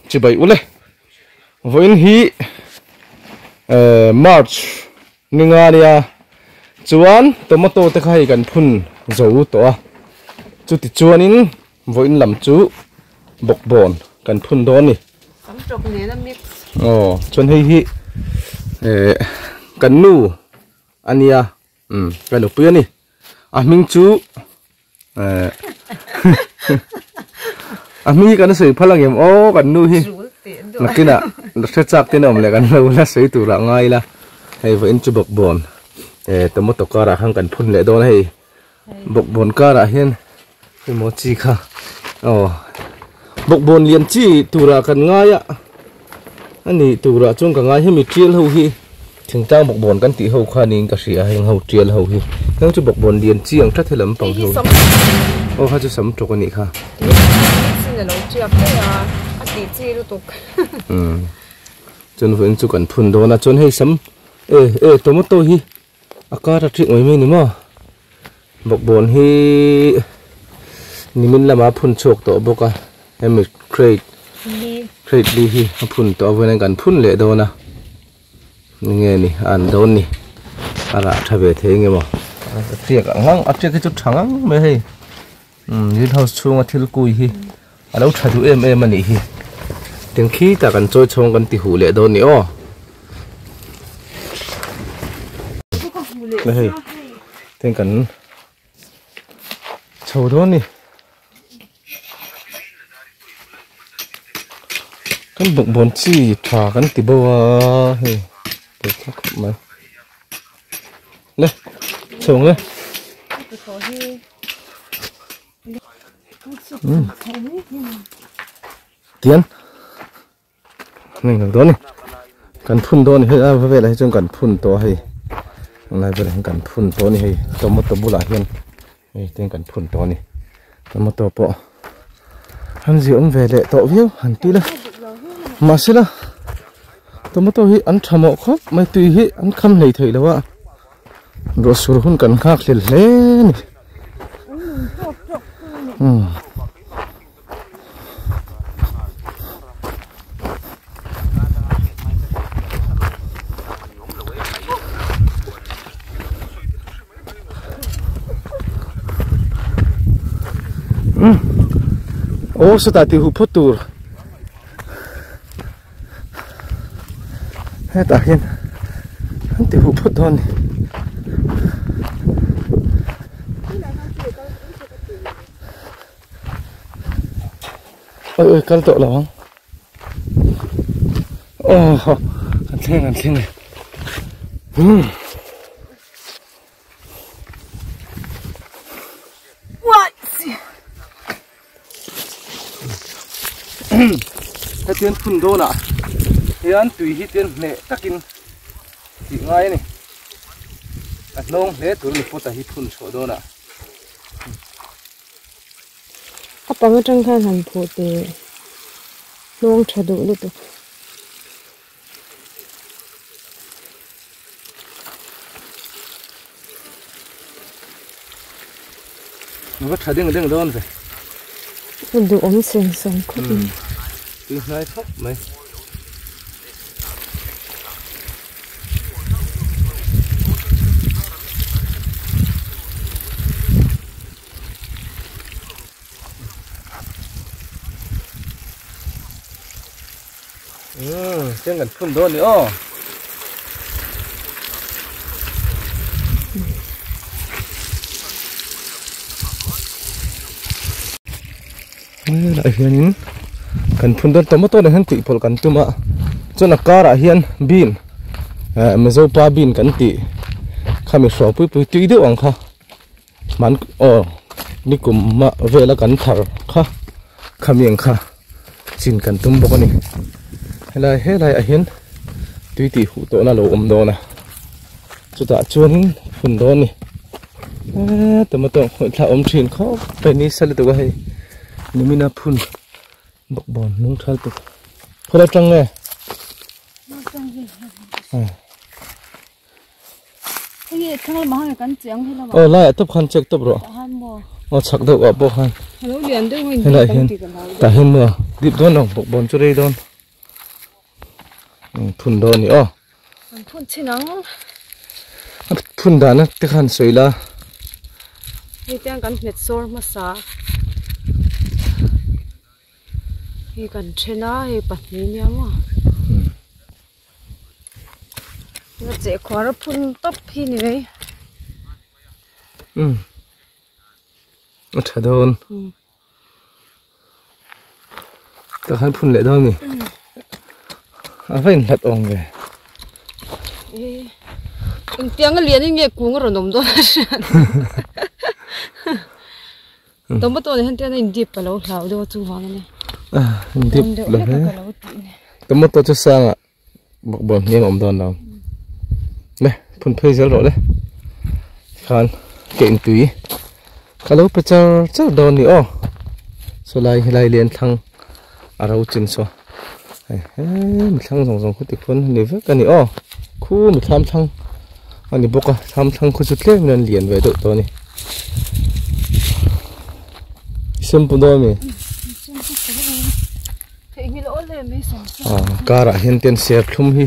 Chibai ule vawiin hi March ninga nia chuan tomato te kha hei kan phun zo tawh a chuti chuanin vawiin lam chu bawkbawn kan phun dawn a ni aw chuan hei hi kan nu a nia. Umm ka nupui a ni a hming chu eh a hming hi kan sawi phal ang em aw kan nu hi nakinah hre chak ten a awm leh kan lo la sawi tur ah ngai ila hei vawiin chu bawkbawn eh tomato karah khan kan phun leh dawn a hei bawkbawn karah hian emaw chi kha aw bawkbawn lian chi turah kan ngai a a ni turah chuan ka ngai hemi tial ho hi thingtlang bawkbawn kan tih ho kha niin ka hria heng ho tial ho hi heng chu bawkbawn lian chi ang tlat helam pang ho aw kha chu sam tawk a nih kha umm chuan vawiin chu kan phun dawn a chuan hei sam e e tomato hi A kar a ṭik mai mai ni maw? Bawkbawn hi nimin lama phun chhuak tawh bawk a, hemi crate crate li hi a phun tawh avangin kan phun leh dawn a, ni nge ni a an dawn ni, a rah ṭha ve thei nge maw? A ṭiak ang ang a ṭiak hi chu ṭha ngang mai hei, umm green house chhunga thil kui hi a lo ṭha duh em em a nih hi, tin khitah kan chawi chhawng kan ti huh leh dawn ni aw. Hei tin kan chho dawn ni kan bawkbawn chi tha kan ti bo a hei pawi thlak khawp mai le chho ang le. Tian. Hei kan dawn ni kan phun dawn ni hei a velah hi chuan kan phun tawh a hei lai velah hian kan phun tawh a ni hei tomato bulah hian hei te kan phun tawh a ni tomato pawh an zia awm ve leh tawh viau han ti ila mahse la tomato hi an tha mawh khawp mai tui hi an kham hlei theih lo a ruah sur hun kan nghak hlel hle a ni umm. Aw sawtah tih huh phawt tur hetah hian an ti huh phawt dawn a ni. Oi oi kal tawh lo ang aw kan thleng kan thleng e umm hetiang phun dawnah hian tui hi tian hneh takin tih ngai a ni a hnawng hle tur a ni pawt a hi phun chhuah dawnah. A pang atang khan han phuh teh hnawng tha duh lutuk. Va tha ding ding dawn ve. A duhawm seng sawng khawp mai. Tui hnai khawp mai. Umm chiang kan phun dawn ni aw. Helaiah hianin kan phun dawn tomato nen hian tih pawlh kan tum a chuan a karah hian bean eh mizo pa bean kan tih khami hruang pui pui tui deuh ang kha hman aw nikum ah vela kan thar kha khami ang kha chin kan tum bawk a ni helai helai ah hian tui tih huh tawh na a lo awm dawn a chutah chuanin phun dawn a ni. Eee tomato khawih thla awm thin khawp mai ni sa lutuk a hei nimina phun bawkbawn hnung thal tuk khawl atang nge aw laiah tawp khan check tawp rawh aw chhak deuh ah pawh khan. Helai hian tah hian maw dip dawn lo bawkbawn chu rei dawn phun dawn a ni aw. An phun chin ang. A phun dana te khan sawi la. Hei tiang kan hmet sawr hmasa. Hei kan then a hei pahnih nia maw. Na cheh khuar a phun tawp hi ni mai. Um. A tha dawn. Tah khan phun leh dawn a ni. A va inhlat awm ve. Engtiang a lian in nge kung a rawn awm dawn a hriat. Tomato nen hian tian a in dip ka lo hlau deuh a chuvang a ni. In dip lo hle. Tomato chu sangah bawkbawn hniam a awm dawn lo. Le phun phei zel rawh le. Khan ke in tui ka lo pe char char dawn ni aw. Saw lai helai lian thlang a ro chin saw hei he mi thlang zawng zawng khu ti khuan a ni vek a ni aw. Khu mi thlam thlang a ni bawk a thlam thlang khu chu tlem in an lian ve deuh tawh a ni. Sem pu dawn a mi. Karah hian ten serthlum hi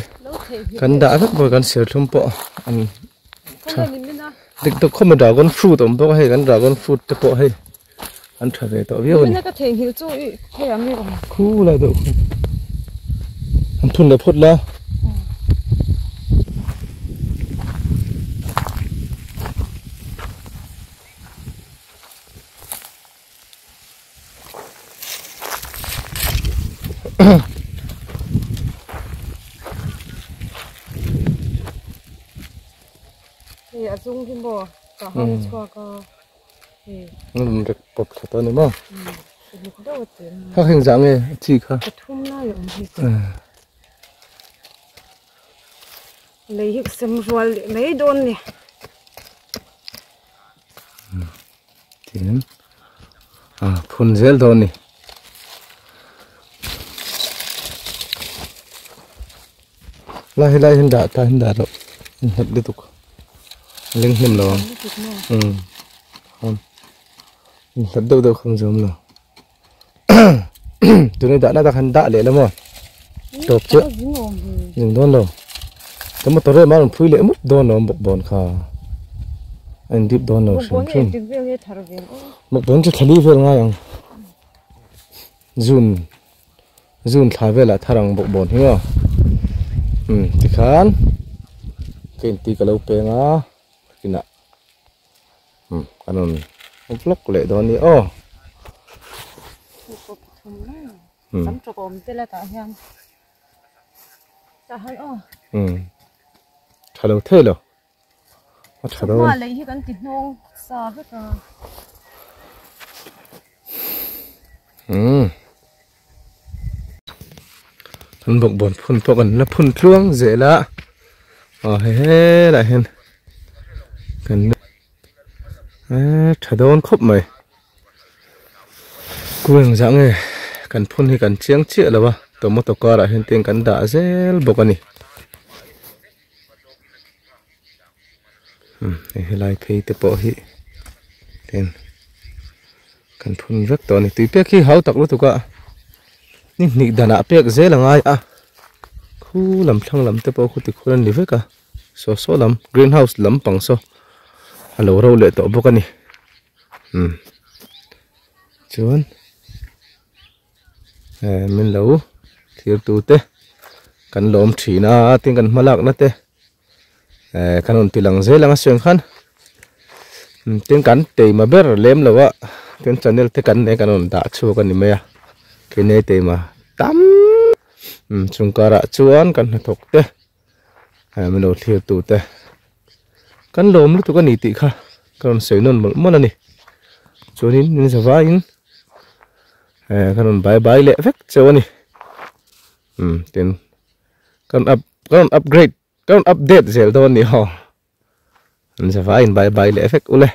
kan dah vek bawk a kan serthlum pawh an tha dik tak khawp mai dragon fruit a awm bawk a hei kan dragon fruit te pawh hei an tha ve tawh viau a ni khulai deuh khu an phun leh phawt la. Hei a chung hi maw ka hang chhuak a hei an rek pawp thla tawh a ni maw kha heng zah nge a chi kha pathum lai a awm hi lei hi ka sem rual leh mai dawn a ni. Tin a phun zel dawn a ni. Lai helai hian dah tah hian dah loh a nghet lutuk a leng hnem lo ang umm nghet deuh deuh kha an zawm lo tunah dah na tak han dah leh la maw tawp chiah zing dawn lo ka motor em a rawn phui leh mup dawn lo bawkbawn kha a in dip dawn lo hrim hrim bawkbawn chu thla li vel ngai ang june june thla velah thar ang bawkbawn hi maw umm tikhan ka inti ka lo peng a kinah. Umm kan rawn vlog leh dawn a ni aw. Umm tha lo thei lo a tha dawn. Umm kan bawkbawn phun pawh kan la phun tluang zel a aw hei helaiah hian kan eee tha dawn khawp mai kung engzah nge kan phun hi kan chiang chiah lo a tomato karah hian tiang kan dah zel bawk a ni umm hei helai phei te pawh hi tin kan phun vek tawh a ni tui pek hi hau tak lutuk a ni hnih danah pek zel a ngai a khu lam thlang lam te pawh khu tikhuan a ni vek a saw saw lam green house lampang saw a lo ro leh tawh bawk a ni umm chuan. Eh min lo thlir tu te kan lawm thin a tin kan hma lakna te eh kan rawn ti lang zel ang a sawi ang khan tin kan teima ber lem lo a tin channel te kan nei kan rawn dah chhuak a ni mai a keini teima tam chung karah chuan kan hnathawk te eh min lo thlir tu te kan lawm lutuk a ni tih kha ka rawn sawi nawn mawlh mawlh a ni chuanin min za vaiin eh ka rawn bye bye leh vek cheu a ni umm tin ka rawn up ka rawn upgrade ka rawn update zel dawn a ni aw an za vaiin bye bye leh vek ule.